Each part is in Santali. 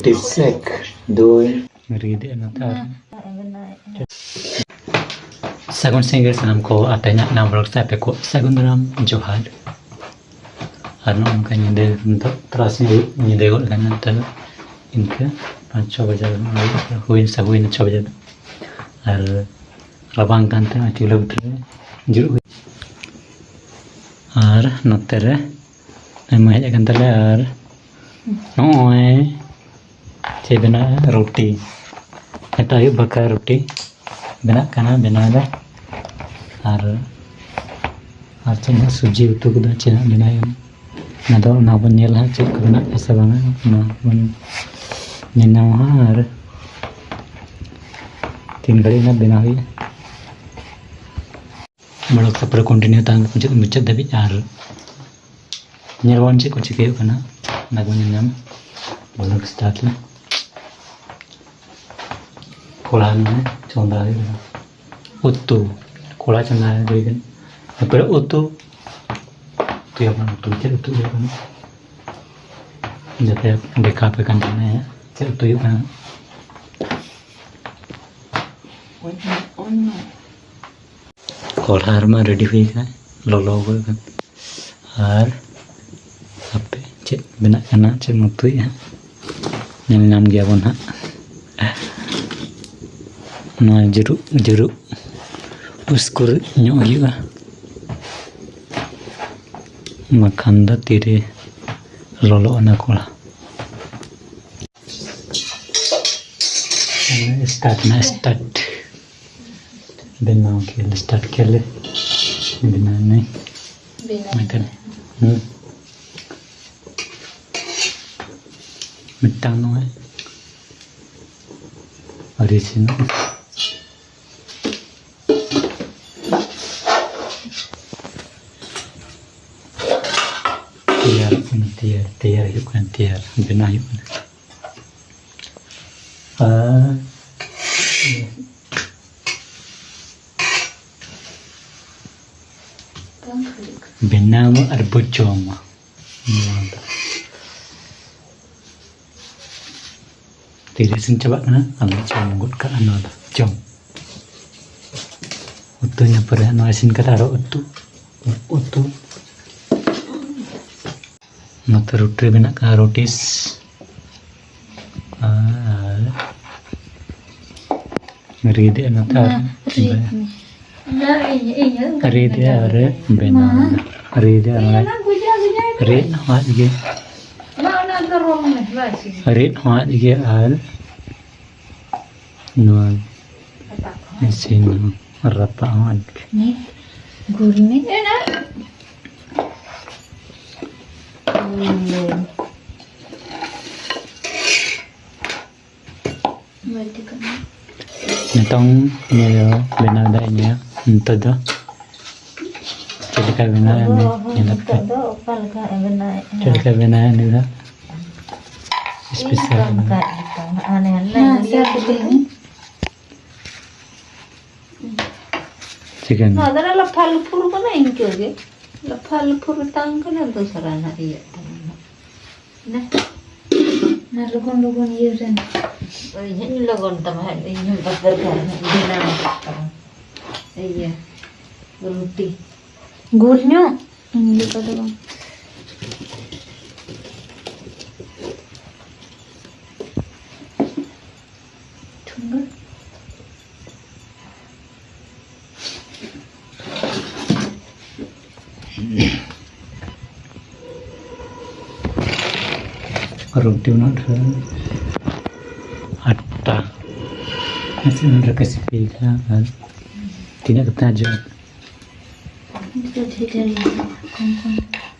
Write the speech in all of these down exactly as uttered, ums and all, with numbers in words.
ᱴᱤᱥᱮᱠ ᱫᱩᱭ᱾ ᱨᱤᱫ ᱮᱱᱟ ᱛᱚ ᱟᱨ ᱥᱟᱹᱜᱩᱱ ᱥᱤᱸᱜᱟᱹᱲ ᱥᱟᱱᱟᱢ ᱠᱚ, ᱟᱨ ᱛᱮᱦᱮᱧᱟᱜ ᱱᱟᱣᱟ vlog ᱥᱮ ᱟᱯᱮ ᱠᱚ ᱥᱟᱹᱜᱩᱱ ᱫᱟᱨᱟᱢ ᱡᱚᱦᱟᱨ᱾ ᱟᱨ ᱱᱚᱜᱼᱚ ᱱᱚᱝᱠᱟ ᱧᱤᱫᱟᱹ, ᱱᱤᱛᱚᱜ ᱛᱟᱨᱟᱥᱤᱧ ᱟᱹᱭᱩᱵ ᱧᱤᱫᱟᱹ ᱜᱚᱫ ᱟᱠᱟᱱᱟ, ᱱᱤᱛᱚᱜ ᱫᱚ ᱤᱱᱠᱟᱹ ᱯᱟᱸᱪ ᱪᱷᱚ ᱵᱟᱡᱟᱣ ᱦᱩᱭ ᱥᱮ ᱦᱩᱭᱱᱟ ᱪᱷᱚ ᱵᱟᱡᱟᱣ ᱫᱚ᱾ ᱟᱨ ᱨᱟᱵᱟᱝ ᱠᱟᱱᱛᱮ ᱱᱚᱜᱼᱚᱭ ᱪᱩᱞᱦᱟᱹ ᱵᱩᱴᱟᱹ ᱨᱮ ᱡᱩᱨᱩᱜ ᱦᱩᱭᱩᱜ᱾ ᱟᱨ ᱱᱚᱛᱮ ᱨᱮ ᱟᱭᱢᱟ ᱦᱮᱡ ᱟᱠᱟᱱ ᱛᱟᱞᱮᱭᱟ᱾ ᱟᱨ ᱱᱚᱜᱼᱚᱭ ᱪᱮᱫ ᱵᱮᱱᱟᱜᱼᱟ, ᱨᱩᱴᱤ᱾ ᱱᱤᱛᱚᱜ ᱟᱹᱭᱩᱵ ᱵᱟᱠᱷᱨᱟ ᱨᱩᱴᱤ ᱵᱮᱱᱟᱜ ᱠᱟᱱᱟ, ᱵᱮᱱᱟᱣ ᱫᱟ᱾ ᱟᱨ, ᱟᱨ ᱪᱮᱫ ᱦᱟᱸᱜ ᱥᱚᱵᱽᱡᱤ ᱩᱛᱩ ᱠᱚᱫᱚ ᱪᱮᱫ ᱦᱟᱸᱜ ᱵᱮᱱᱟᱣ ᱦᱩᱭᱩᱜᱼᱟ, ᱚᱱᱟ ᱫᱚ, ᱚᱱᱟ ᱵᱚᱱ ᱧᱮᱞᱟ ᱦᱟᱸᱜ ᱪᱮᱫ ᱠᱚ ᱵᱮᱱᱟᱜ ᱠᱟᱱᱟ ᱥᱮ ᱵᱟᱝᱟ, ᱚᱱᱟ ᱵᱚᱱ ᱧᱮᱞ ᱧᱟᱢᱟ ᱦᱟᱸᱜ᱾ ᱟᱨ ᱛᱤᱱ ᱜᱷᱟᱹᱲᱤᱡ ᱦᱟᱸᱜ ᱵᱮᱱᱟᱣ ᱦᱩᱭᱩᱜᱼᱟ᱾ vlog ᱛᱟᱨᱯᱚᱨᱮ continue ᱛᱟᱦᱮᱱ ᱢᱩᱪᱟᱹᱫ, ᱢᱩᱪᱟᱹᱫ ᱫᱷᱟᱹᱵᱤᱡ᱾ ᱟᱨ ᱧᱮᱞ ᱵᱚᱱ ᱪᱮᱫ ᱠᱚ ᱪᱤᱠᱟᱹ ᱦᱩᱭᱩᱜ ᱠᱟᱱᱟ, ᱚᱱᱟ ᱵᱚᱱ ᱧᱮᱞ ᱧᱟᱢᱟ᱾ vlog start ᱞᱮ᱾ ᱠᱚᱲᱦᱟ ᱱᱚᱜᱼᱚᱭ ᱪᱚᱸᱫᱟ ᱦᱩᱭ ᱠᱟᱱᱟ᱾ ᱩᱛᱩ, ᱠᱚᱲᱦᱟ ᱪᱚᱸᱫᱟ ᱦᱩᱭ ᱠᱟᱱᱟ᱾ ᱛᱟᱨᱯᱚᱨᱮ ᱩᱛᱩ, ᱩᱛᱩᱭᱟᱵᱚᱱ ᱩᱛᱩ, ᱪᱮᱫ ᱩᱛᱩ ᱦᱩᱭᱩᱜ ᱠᱟᱱᱟ? ᱡᱟᱛᱮ ᱫᱮᱠᱷᱟᱣ ᱟᱯᱮ ᱠᱟᱱ ᱛᱟᱦᱮᱱᱟ ᱪᱮᱫ ᱩᱛᱩ ᱦᱩᱭᱩᱜ ᱠᱟᱱᱟ᱾ ᱠᱚᱲᱦᱟ ᱨᱮᱢᱟ ready ᱦᱩᱭ ᱟᱠᱟᱱᱟ, ᱞᱚᱞᱚ ᱟᱠᱟᱱᱟ᱾ ᱟᱨ ᱦᱟᱯᱮ ᱪᱮᱫ ᱵᱮᱱᱟᱜ ᱠᱟᱱᱟ, ᱪᱮᱫ ᱮᱢ ᱩᱛᱩᱭᱮᱫᱼᱟ, ᱧᱮᱞ ᱧᱟᱢ ᱜᱮᱭᱟᱵᱚᱱ ᱦᱟᱸᱜ᱾ ᱱᱚᱣᱟ ᱡᱩᱨᱩᱜ ᱡᱩᱨᱩᱜ ᱩᱥᱠᱩᱨ ᱧᱚᱜ ᱦᱩᱭᱩᱜᱼᱟ, ᱵᱟᱠᱷᱟᱱ ᱫᱚ ᱛᱤᱨᱮ ᱞᱚᱞᱚᱜᱼᱟ ᱚᱱᱟ ᱠᱚᱲᱦᱟ᱾ start ᱱᱟ start᱾ ᱵᱮᱱᱟᱣ ᱠᱮᱫ ᱞᱮ, start ᱠᱮᱫ ᱞᱮ᱾ ᱵᱮᱱᱟᱣ ᱱᱟᱹᱧ᱾ ᱵᱮᱱᱟᱣ ᱢᱤᱫᱴᱮᱱ, ᱦᱩᱸ᱾ ᱢᱤᱫᱴᱟᱝ ᱱᱚᱜᱼᱚᱭ ᱟᱹᱰᱤ ᱥᱤᱱ ᱛᱮᱭᱟᱨᱚᱜ ᱠᱟᱱᱟ, ᱛᱮᱭᱟᱨ, ᱛᱮᱭᱟᱨ ᱦᱩᱭᱩᱜ ᱠᱟᱱᱟ, ᱛᱮᱭᱟᱨ, ᱵᱮᱱᱟᱣ ᱦᱩᱭᱩᱜ ᱠᱟᱱᱟ᱾ ᱟᱨ ᱵᱮᱱᱟᱣ ᱟᱨ ᱵᱚ ᱡᱚᱢᱟ᱾ ᱱᱚᱣᱟ ᱫᱚ ᱛᱤᱨᱮ ᱤᱥᱤᱱ ᱪᱟᱵᱟᱜ ᱠᱟᱱᱟ, ᱟᱫᱚ ᱡᱚᱢ ᱜᱚᱫ ᱠᱟᱜᱼᱟ ᱱᱚᱣᱟ ᱫᱚ᱾ ᱡᱚᱢ᱾ ᱩᱛᱩ ᱤᱱᱟᱹ ᱯᱚᱨᱮ ᱱᱚᱣᱟ ᱤᱥᱤᱱ ᱠᱟᱛᱮ ᱟᱨᱚ ᱩᱛᱩ, ᱩᱛᱩ᱾ ᱱᱚᱛᱮ ᱨᱩᱴᱤ ᱵᱮᱱᱟᱜ ᱠᱟᱱᱟ, ᱨᱩᱴᱤᱥ᱾ ᱟᱨ ᱨᱤᱫ ᱮᱜᱼᱟ ᱱᱚᱛᱮ ᱟᱨ ᱢᱟ, ᱨᱤᱫ ᱢᱮ᱾ ᱨᱤᱫ ᱮᱜᱼᱟ ᱟᱨ ᱵᱮᱱᱟᱣ ᱮᱫᱟ᱾ ᱨᱤᱫ ᱮᱜᱼᱟ ᱟᱨ ᱨᱤᱫ ᱦᱚᱸ ᱟᱡ ᱜᱮ᱾ ᱨᱤᱫ ᱦᱚᱸ ᱟᱡ ᱜᱮ ᱟᱨ ᱱᱚᱣᱟ ᱤᱥᱤᱱ ᱦᱚᱸ, ᱨᱟᱯᱟᱜ ᱦᱚᱸ ᱟᱡ ᱜᱮ᱾ ᱜᱩᱨ ᱢᱮ᱾ ᱵᱟᱹᱲᱛᱤ ᱠᱟᱜ ᱢᱮ᱾ ᱱᱤᱛᱚᱝ ᱱᱤᱭᱟᱹ ᱫᱚ ᱵᱮᱱᱟᱣ ᱮᱫᱟ ᱤᱧᱟᱹᱜ ᱱᱤᱛᱚᱜ ᱫᱚ᱾ ᱪᱮᱫ ᱞᱮᱠᱟ ᱵᱮᱱᱟᱣ ᱮᱫᱟ ᱚᱦᱚ, ᱧᱮᱞ ᱯᱮ᱾ ᱱᱤᱛᱚᱜ ᱫᱚ ᱚᱠᱟ ᱞᱮᱠᱟ ᱵᱮᱱᱟᱣᱮᱫᱼᱟ? ᱪᱮᱫ ᱞᱮᱠᱟ ᱵᱮᱱᱟᱣ ᱮᱫᱟ ᱩᱱᱤ ᱫᱚ? ᱤᱧ special ᱛᱚ ᱚᱱᱠᱟ ᱵᱮᱱᱟᱣ᱾ ᱜᱮᱛᱚ᱾ ᱦᱟᱱᱮ ᱦᱟᱱᱮ ᱦᱮᱸ, ᱤᱭᱟᱹ ᱥᱮ ᱠᱚᱫᱚ᱾ ᱪᱤᱠᱟᱹᱭᱮᱱᱟ? ᱱᱚᱣᱟ ᱫᱚ ᱞᱟᱯᱷᱟ ᱞᱩᱯᱷᱩᱨ ᱠᱟᱱᱟ, ᱤᱱᱠᱟᱹ ᱜᱮ᱾ ᱞᱟᱯᱷᱟ ᱞᱩᱯᱷᱩᱨ ᱨᱮ ᱛᱟᱝ ᱠᱟᱱᱟ, ᱫᱚᱥᱨᱟ ᱱᱟᱜ ᱤᱭᱟᱹᱜ ᱛᱟᱢᱟ ᱱᱟᱜ᱾ ᱱᱮ᱾ ᱚᱱᱟ ᱞᱚᱜᱚᱱ ᱞᱚᱜᱚᱱ ᱤᱭᱟᱹ ᱨᱮ᱾ ᱳᱭ ᱦᱮᱸ, ᱞᱚᱜᱚᱱ ᱛᱟᱢᱟ, ᱦᱮᱸ, ᱤᱧ ᱦᱚᱸ ᱵᱟᱯᱮ ᱠᱷᱟᱱ ᱵᱮᱱᱟᱣ ᱠᱟᱜ ᱛᱟᱢᱟ᱾ ᱤᱭᱟᱹ, ᱨᱩᱴᱤ᱾ ᱜᱳᱞ ᱧᱚᱜ? ᱤᱧ ᱞᱮᱠᱟ ᱫᱚ ᱵᱟᱝ᱾ ᱴᱷᱩᱝᱜᱟᱹ᱾ ᱨᱩᱴᱤ ᱩᱱᱟᱹᱜ ᱰᱷᱮᱨ, ᱟᱴᱴᱟ᱾ ᱱᱟᱥᱮ ᱩᱱᱟᱹᱜ ᱰᱷᱮᱨ ᱠᱚ ᱥᱤᱯᱤ ᱠᱟᱜᱼᱟ᱾ ᱟᱨ ᱛᱤᱱᱟᱹᱜ ᱠᱟᱛᱮ ᱡᱚᱢ? ᱱᱤᱛᱚᱜ ᱰᱷᱮᱨ ᱰᱷᱮᱨ ᱜᱮ᱾ ᱠᱚᱢ ᱠᱚᱢ᱾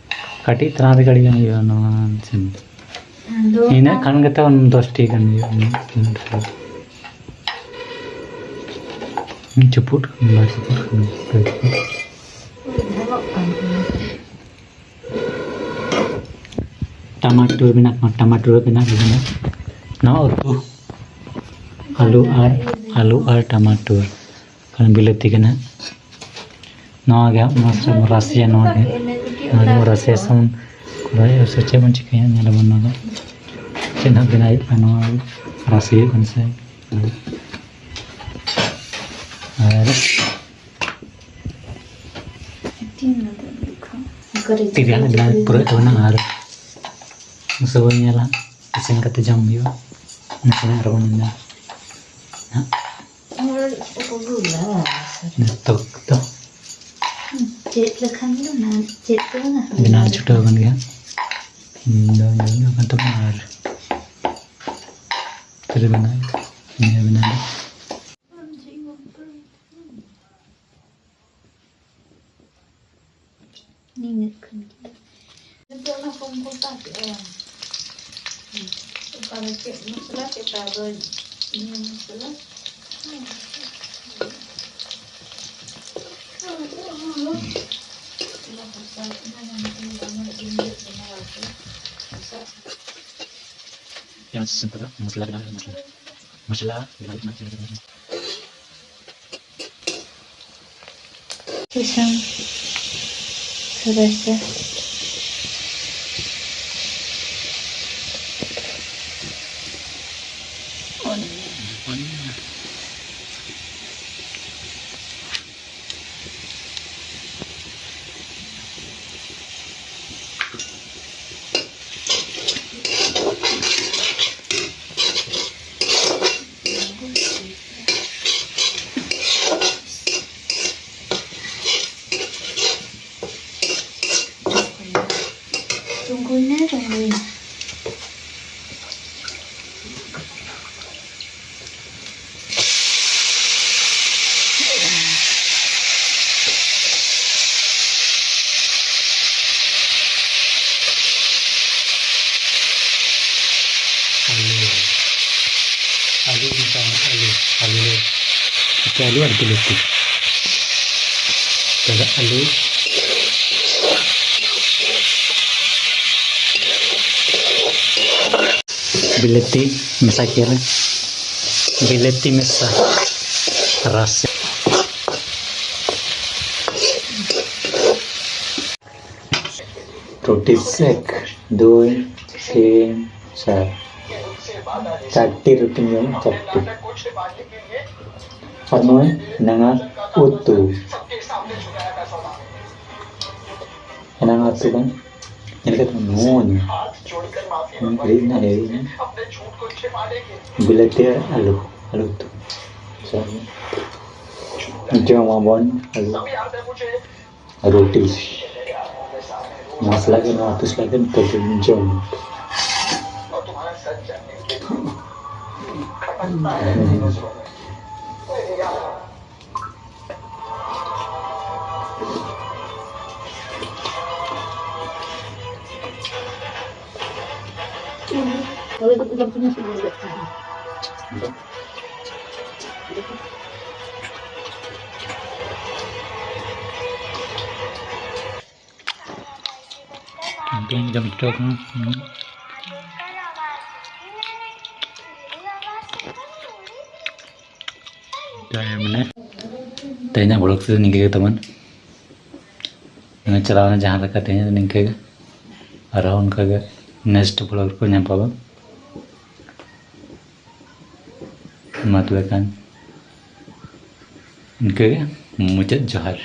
ᱠᱟᱹᱴᱤᱡ ᱛᱟᱞᱟᱝ ᱨᱮᱜᱮ ᱟᱹᱰᱤ ᱜᱟᱱ ᱦᱩᱭᱩᱜᱼᱟ ᱱᱚᱣᱟ ᱥᱤᱢ᱾ ᱟᱫᱚ ᱤᱱᱟᱹᱜ ᱠᱷᱟᱱ ᱜᱮᱛᱚ ᱫᱚᱥ ᱴᱤ ᱜᱟᱱ ᱦᱩᱭᱩᱜᱼᱟ᱾ ᱤᱱᱟᱹᱜ ᱠᱷᱟᱱ ᱜᱮ᱾ ᱢᱤᱫ ᱪᱩᱯᱩᱫ ᱠᱷᱟᱱ, ᱵᱟᱨ ᱪᱩᱯᱩᱫ ᱠᱷᱟᱱ, ᱯᱮ ᱪᱩᱯᱩᱫ᱾ ᱫᱷᱚᱨᱚᱜ ᱠᱟᱱ ᱛᱤᱧᱟ᱾ ᱴᱟᱢᱟᱴᱩᱨ ᱢᱮᱱᱟᱜ ᱠᱚᱣᱟ, ᱴᱟᱢᱟᱴᱩᱨ ᱢᱮᱱᱟᱜ ᱠᱚᱣᱟ᱾ ᱱᱚᱣᱟ ᱩᱛᱩ ᱟᱹᱞᱩ ᱟᱨ, ᱟᱹᱞᱩ ᱟᱨ ᱴᱟᱢᱟᱴᱩᱨ᱾ ᱠᱷᱟᱱ ᱵᱤᱞᱟᱹᱛᱤ ᱠᱟᱱᱟ᱾ ᱱᱚᱣᱟ ᱜᱮ ᱦᱟᱸᱜ ᱢᱚᱡᱽ ᱛᱮᱵᱚᱱ ᱨᱟᱥᱮᱭᱟ, ᱱᱚᱣᱟ ᱜᱮ᱾ ᱱᱚᱣᱟ ᱜᱮᱵᱚᱱ ᱨᱟᱥᱮᱭᱟ ᱥᱮ ᱵᱚᱱ ᱠᱚᱨᱟᱣᱮᱫᱼᱟ ᱥᱮ ᱪᱮᱫ ᱵᱚᱱ ᱪᱤᱠᱟᱹᱭᱟ, ᱧᱮᱞ ᱟᱵᱚᱱ ᱱᱚᱣᱟ ᱫᱚ᱾ ᱪᱮᱫ ᱦᱟᱸᱜ ᱵᱮᱱᱟᱣ ᱦᱩᱭᱩᱜ ᱠᱟᱱᱟ ᱱᱚᱣᱟ ᱜᱮ᱾ ᱨᱟᱥᱮ ᱦᱩᱭᱩᱜ ᱠᱟᱱᱟ ᱥᱮ? ᱟᱨ ᱛᱤᱨᱮ ᱦᱟᱸᱜ ᱵᱮᱱᱟᱣ ᱯᱩᱨᱟᱹᱜ ᱛᱟᱵᱚᱱᱟ ᱟᱨ ᱥᱚᱵᱚᱭ ᱧᱮᱞᱟ, ᱤᱥᱤᱱ ᱠᱟᱛᱮ ᱡᱚᱢ ᱦᱩᱭᱩᱜᱼᱟ᱾ ᱱᱟᱥᱮᱱᱟᱜ ᱟᱨᱵᱚᱱ ᱧᱮᱞᱟ ᱦᱟᱸᱜ᱾ ᱱᱤᱛᱚᱜ ᱫᱚ ᱪᱮᱫ ᱞᱮᱠᱷᱟᱱ ᱫᱚ ᱱᱟ-, ᱪᱮᱫ ᱫᱚ ᱵᱟᱝᱟ᱾ ᱵᱮᱱᱟᱣ ᱪᱷᱩᱴᱟᱹᱣ ᱟᱠᱟᱱ ᱜᱮᱭᱟ᱾ ᱫᱚ ᱧᱮᱞ ᱧᱚᱜ ᱠᱟᱱ ᱛᱟᱵᱚᱱᱟ ᱟᱨ ᱛᱤᱨᱮ ᱵᱮᱱᱟᱣ, ᱱᱤᱭᱟᱹ ᱵᱮᱱᱟᱣ ᱫᱚ᱾ ᱱᱤᱱᱟᱹᱜ ᱠᱷᱟᱱ ᱜᱮ᱾ ᱱᱤᱛᱚᱜ ᱚᱱᱟ ᱠᱚᱢ ᱜᱚᱴᱟ ᱠᱮᱜᱼᱟ᱾ ᱚᱠᱟᱨᱮ ᱪᱮᱫ ᱢᱚᱥᱞᱟ, ᱪᱮᱫ ᱟᱫᱚ ᱱᱤᱭᱟᱹ ᱢᱚᱥᱞᱟ᱾ ᱯᱮᱸᱭᱟᱡᱽ ᱥᱟᱥᱟᱝ ᱠᱚᱫᱚ ᱢᱚᱥᱞᱟ ᱵᱮᱱᱟᱣ ᱦᱩᱭᱩᱜ ᱠᱟᱱᱟ, ᱢᱚᱥᱞᱟ ᱵᱮᱱᱟᱣ ᱦᱩᱭᱩᱜ ᱠᱟᱱᱟ᱾ ᱤᱥᱤᱱ ᱥᱩᱨ ᱥᱮ᱾ ᱨᱚᱝᱜᱚᱭᱱᱟ, ᱨᱚᱝᱜᱚᱭᱱᱟ᱾ ᱟᱹᱞᱩ, ᱟᱹᱞᱩ ᱢᱮᱥᱟ, ᱟᱹᱞᱩ, ᱟᱹᱞᱩ, ᱟᱪᱪᱷᱟ, ᱟᱹᱞᱩ ᱟᱨ ᱵᱤᱞᱟᱹᱛᱤ᱾ ᱛᱚᱵᱮ ᱟᱹᱞᱩ, ᱵᱤᱞᱟᱹᱛᱤ ᱢᱮᱥᱟ ᱠᱮᱫᱟ ᱞᱮ᱾ ᱵᱤᱞᱟᱹᱛᱤ ᱢᱮᱥᱟ ᱨᱟᱥᱮ᱾ ᱨᱩᱴᱤ ᱥᱮᱠ, ᱫᱩᱭ, ᱛᱤᱱ, ᱪᱟᱨ᱾ ᱪᱟᱨᱴᱤ ᱨᱩᱴᱤᱧ ᱡᱚᱢᱟ, ᱪᱟᱨᱴᱤ᱾ ᱟᱨ ᱱᱚᱜᱼᱚᱭ ᱮᱱᱟᱝᱟᱜ ᱩᱛᱩ, ᱮᱱᱟᱝᱟᱜ ᱩᱛᱩ ᱫᱚ ᱧᱮᱞ ᱠᱟᱛᱮ ᱱᱚᱜᱼᱚᱭ ᱦᱤᱲᱤᱡ ᱮᱱᱟ, ᱦᱤᱲᱤᱡ ᱮᱱᱟ᱾ ᱵᱤᱞᱟᱹᱛᱤ ᱟᱨ ᱟᱹᱞᱩ, ᱟᱹᱞᱩ ᱩᱛᱩ᱾ ᱡᱚᱢᱟᱵᱚᱱ ᱟᱹᱞᱩ᱾ ᱨᱩᱴᱤ᱾ ᱢᱚᱥᱞᱟ ᱜᱮ ᱱᱚᱣᱟ ᱩᱛᱩ ᱥᱟᱞᱟᱜ ᱫᱚ ᱱᱤᱛᱚᱜ ᱫᱚᱧ ᱡᱚᱢ᱾ ᱡᱚᱢ ᱦᱚᱪᱚ ᱠᱟᱱᱟ᱾ ᱢᱟᱱᱮ ᱛᱮᱦᱮᱧᱟᱜ vlog ᱫᱚ ᱱᱤᱝᱠᱟᱹ ᱜᱮ ᱛᱟᱵᱚᱱ᱾ ᱱᱚᱜᱼᱚᱭ ᱪᱟᱞᱟᱣᱱᱟ ᱡᱟᱦᱟᱸ ᱞᱮᱠᱟ, ᱛᱮᱦᱮᱧ ᱫᱚ ᱱᱤᱝᱠᱟᱹ ᱜᱮ᱾ ᱟᱨᱦᱚᱸ ᱚᱱᱠᱟ ᱜᱮ next vlog ᱨᱮᱠᱚ ᱧᱟᱯᱟᱢᱟ᱾ ᱢᱟ ᱛᱚᱵᱮ ᱠᱷᱟᱱ ᱤᱱᱠᱟᱹ ᱜᱮ, ᱢᱩᱪᱟᱹᱫ ᱡᱚᱦᱟᱨ᱾